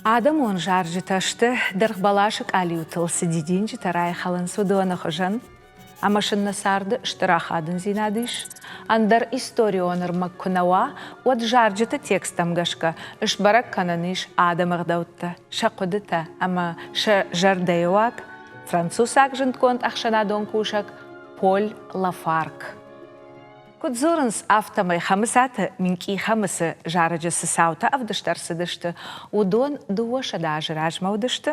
Адӕмон зарджытӕ сты, дыргъбӕласы къалиутыл цы дидинджытӕ райхӕлынц, уыдоны хуызӕн. Ӕмӕ сын нӕ царды стыр ахадындзинад ис. Ӕндӕр историон ӕрмӕг куы нӕ уа, уӕд зарджыты тексттӕм гӕсгӕ сбӕрӕг кӕнӕн ис адӕмы ӕгъдӕуттӕ, сӕ хъуыдытӕ ӕмӕ сӕ зӕрдӕйы уаг, францусаг зындгонд ӕхсӕнадон кусӕг Поль Лафарк. Куыд дзурынц, афтӕмӕй Хӕмыцаты Минкъий Хӕмыцы зарӕджы цы цаутӕ ӕвдыст ӕрцыдысты, уыдон 200 азы размӕ уыдысты.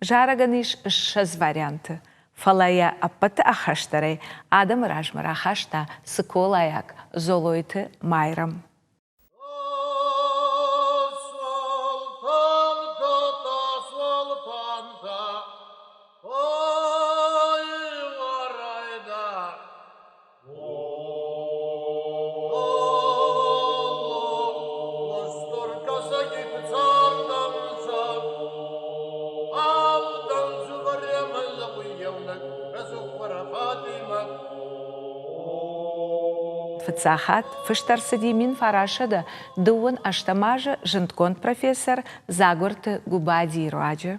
Зарӕгӕн ис 20 варианты, фӕлӕ йӕ ӕппӕты ӕххӕстдӕрӕй адӕмы размӕ рахаста цыколайаг Золойты Майрӕм. Фыццаг хатт фыст ӕрцыди 1928 азы зындгонд профессор Дзагуырты Губадийы руаджы.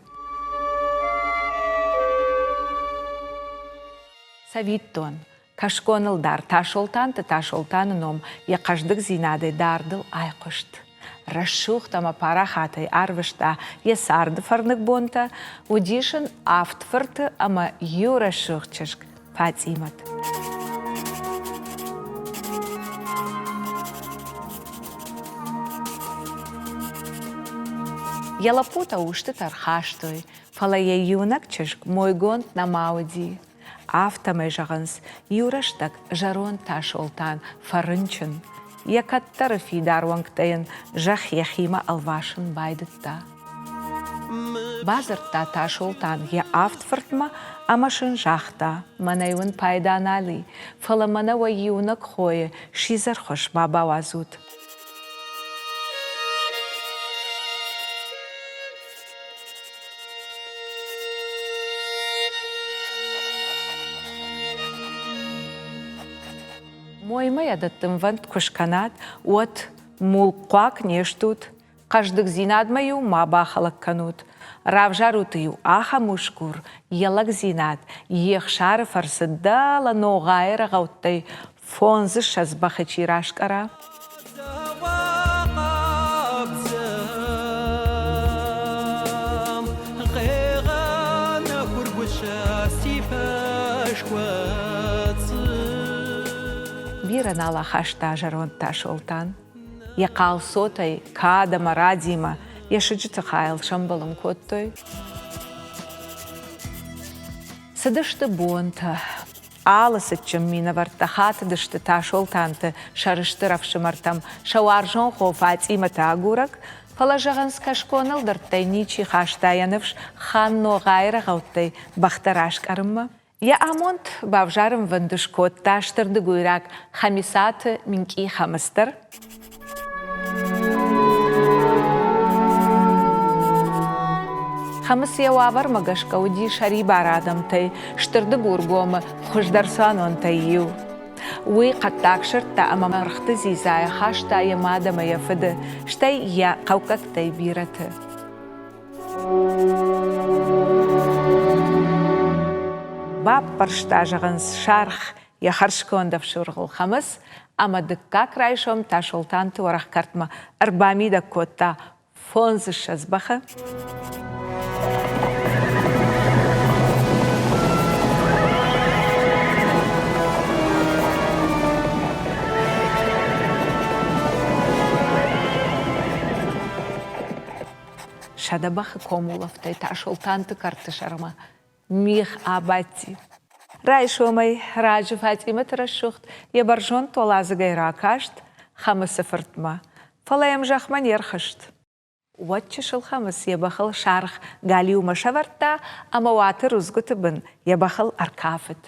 Цӕвиттон, кӕсгоныл дӕр Тасолтанты Тасолтаны ном йӕ хъӕздыгдзинадӕй дардыл айхъуыст. Рӕсугъд ӕмӕ парахатӕй арвыста йӕ царды фӕрныг бонтӕ, уыдис ын авд фырты ӕмӕ иу рӕсугъд чызг Фатъимӕт. Йӕ лӕппутӕ устытӕ рхастой, фӕлӕ йӕ иунӕг чызг мойгонд нӕма уыди. Афтӕмӕй зӕгъынц, иу рӕстӕг зӕронд Тасолтан фӕрынчын, йӕ кӕддӕры фидар уӕнгтӕ йын зӕхх йӕхимӕ ӕлвасын байдыдта. Бадзырдта Тасолтан йӕ авд фыртмӕ ӕмӕ сын загъта: Мӕнӕй уын пайда нал и, фӕлӕ мӕнӕ уӕ иунӕг хойы сидзӕрхуыз ма бауадзут. Моймӕ йӕ дӕттынвӕнд куы скӕнат, уӕд мулкъхъуаг не стут, хъӕздыгдзинадмӕ-иу ма бахӕлӕг кӕнут. Равзарут-иу ахӕм усгур, йӕ лӕгдзинад, йе хсары фӕрцы дӕлӕ Ногъайы рӕгъӕуттӕй фондзыссӕдз бӕхы чи раскъӕра. Бирӕ нал ахаста зӕронд Тасолтан. Йӕ хъал цотӕй кад ӕмӕ радимӕ йӕ сыджыты хайыл сӕмбӕлын кодтой. Цыдысты бонтӕ. Алы цытджын минӕвӕрттӕ хатыдысты Тасолтанты сӕрыстыр ӕфсымӕртӕм сӕ уарзон хо Фатъимӕты агурӕг, фӕлӕ, зӕгъынц, кӕсгон ӕлдӕрттӕй ничи хаста йӕ ныфс хан Ногъайы рӕгъӕуттӕй бӕхтӕ раскъӕрынмӕ. Йӕ амонд бавзарынвӕнд скодта стырдыгуйраг Хӕмицаты Минкъий Хӕмыц дӕр. Хӕмыц йӕ уавӕрмӕ гӕсгӕ уыди сӕрибар адӕмтӕй Стыр Дыгургомы хуыздӕр цуанонтӕй иу. Уый хъӕддаг сырдтӕ ӕмӕ мӕргъты дзидзайӕ хаста йӕ мад ӕмӕ йӕ фыды, стӕй йӕ хъӕуккӕгтӕй бирӕты. Баппӕрста, зӕгъынц, саргъ йӕ хӕрзконд ӕфсургъыл Хӕмыц ӕмӕ дыккаг райсом Тасолтанты уӕрӕх кӕртмӕ ӕрбамидӕг кодта фондзыссӕдз бӕхы. Сӕдӕ бӕхы комулӕфтӕй Тасолтанты кӕрты сӕрмӕ мигъ абадти. Райсомӕй раджы Фатъимӕты рӕсугъд йӕ бӕрзонд уӕладзыгӕй ракаст Хӕмыцы фыртмӕ, фӕлӕ йӕм зӕхмӕ не рхызт. Уӕд чысыл Хӕмыц йӕ бӕхыл саргъ галиумӕ сӕвӕрдта ӕмӕ уаты рудзгуыты бын йӕ бӕхыл ӕркафыд.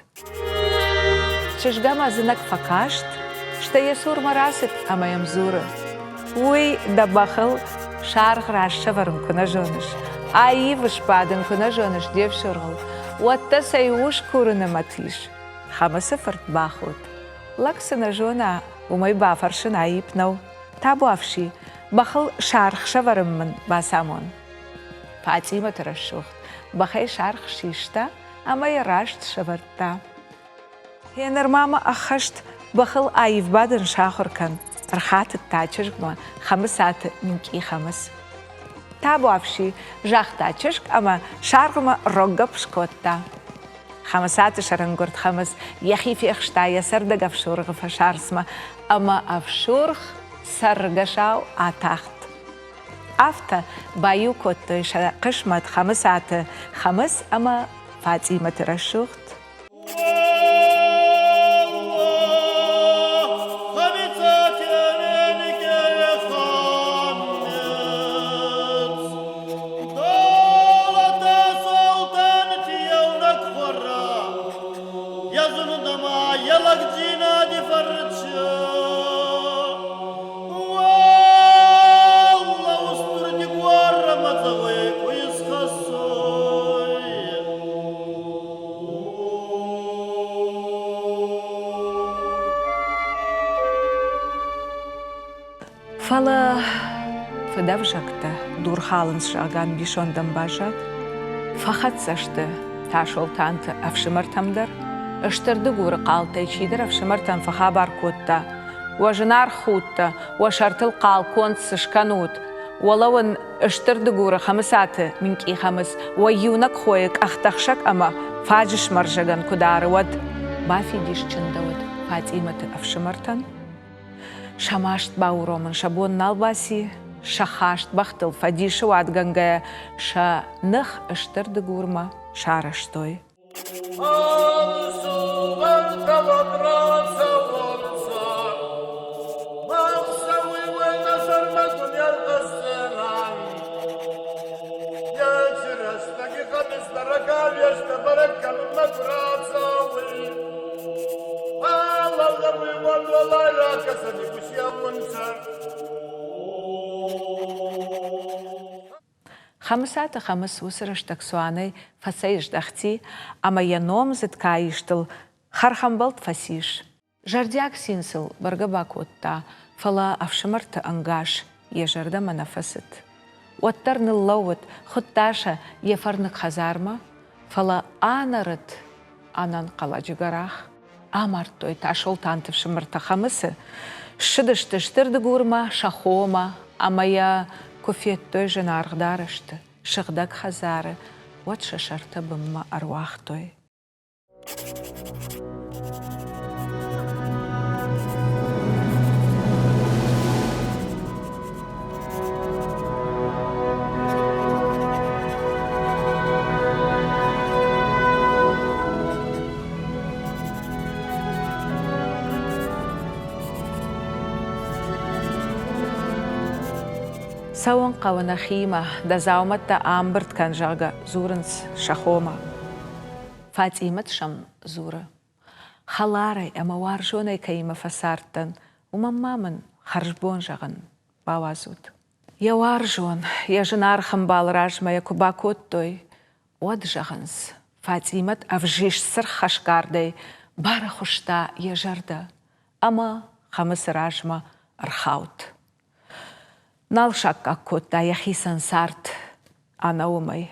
Чызг ӕм ӕдзынӕг фӕкаст, стӕй йӕ цурмӕ рацыд ӕмӕ йӕм дзуры: Уый дӕ бӕхыл саргъ раст сӕвӕрын куы нӕ зоныс, аив сбадын куы нӕ зоныс де фсургъыл, уӕд дӕ цӕй ус курыны мӕт ис? Хӕмыцы фырт бахудт. Лӕг цы нӕ зона, уымӕй бафӕрсын аипп нӕу. Табуафси! Бӕхыл саргъ сӕвӕрын мын бацамон. Фатъимӕты рӕсугъд бӕхӕй саргъ систа ӕмӕ йӕ раст сӕвӕрдта. Гъеныр ма мӕ ӕххӕст бӕхыл аив бадын сахуыр кӕн, ӕрхатыдта чызгмӕ Хӕмыцаты Минкъи Хӕмыц. Табуафси, загъта чызг ӕмӕ саргъмӕ роггӕпп скодта. Хӕмыцаты сӕрӕнгуырд Хӕмыц йӕхи фехста йӕ цӕрдӕг ӕфсургъы фӕсарцмӕ ӕмӕ ӕфсургъ цӕргӕсау атахт. Афтӕ баиу кодтой сӕ хъысмӕт Хӕмыцаты Хӕмыц ӕмӕ Фатъимӕты рӕсугъд. Фӕлӕ фыдӕвзӕгтӕ дур халынц, зӕгъгӕ, ӕмбисондӕн баззад. Фӕхӕццӕ сты Тасолтанты ӕфсымӕртӕм дӕр. Стыр Дыгуры хъалтӕй чидӕр ӕфсымӕртӕм фӕхабар кодта: Уӕ зынаргъ худтӕ, уӕ сӕртыл хъал конд цы скӕнут, уӕлӕ уын Стыр Дыгуры Хӕмыцаты Минкъи Хӕмыц уӕ иунӕг хойы къӕхтӕхсӕг ӕмӕ фаджысмӕрзӕгӕн куы дары, уӕд бафидис чындӕуыд Фатъимӕты ӕфсымӕртӕн. Сӕ маст бауромын сӕ бон нал баци, сӕ хаст бӕхтыл фӕдисы уадгӕнгӕйӕ сӕ ных Стыр Дыгурмӕ сарӕзтой. Хӕмыцаты Хӕмыц уыцы рӕстӕг цуанӕй фӕцӕйздӕхти ӕмӕ йӕ номдзыд каистыл хӕрхӕмбӕлд фӕцис. Зӕрдиаг цин сыл бӕргӕ бакодта, фӕлӕ ӕфсымӕрты ӕнгас йӕ зӕрдӕмӕ нӕ фӕцыд. Уӕддӕр ныллӕууыд, хуыдта сӕ йӕ фӕрныг хӕдзармӕ, фӕлӕ анӕрыд ӕнӕнхъӕлӕджы гӕрах. Амардтой Тасолтанты фсымӕртӕ Хӕмыцы, ссыдысты Стыр Дыгурмӕ, сӕ хомӕ, ӕмӕ йӕ куы федтой зынаргъ дарӕсты, сыгъдӕг хӕдзары, уӕд сӕ сӕртӕ бынмӕ ӕруагътой. Цӕуын хъӕуы нӕхимӕ, дӕ дзаумӕттӕ амбырд кӕн, зӕгъгӕ, дзурынц сӕ хомӕ. Фатъимӕт сӕм дзуры: Хӕларӕй ӕмӕ уарзонӕй кӕимӕ фӕцардтӕн, уымӕн ма мын хӕрзбон зӕгъын бауадзут. Йӕ уарзон, йӕ зынаргъ ӕмбалы размӕ йӕ куы бакодтой, уӕд, зӕгъынц, Фатъимӕт ӕвзист цыргъ хӕсгардӕй барӕхуыста йӕ зӕрдӕ ӕмӕ Хӕмыцы размӕ ӕрхауд. Нал саккаг кодта йӕхицӕн цард ӕнӕ уымӕй.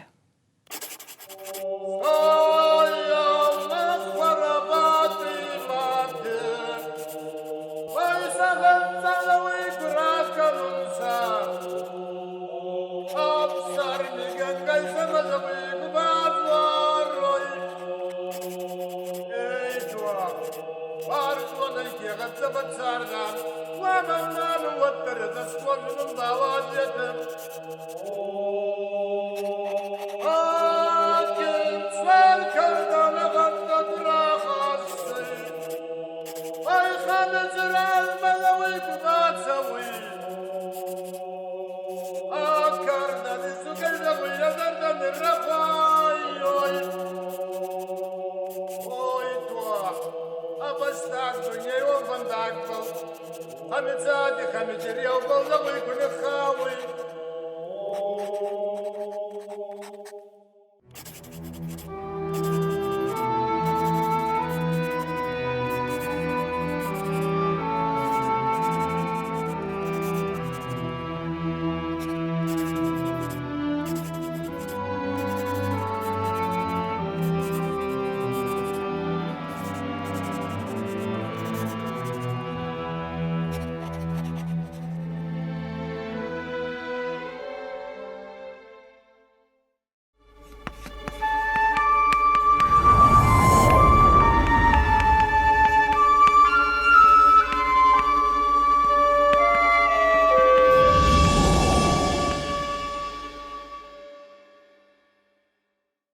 Хамецади, хамечериау, балзагуй, куныхауй.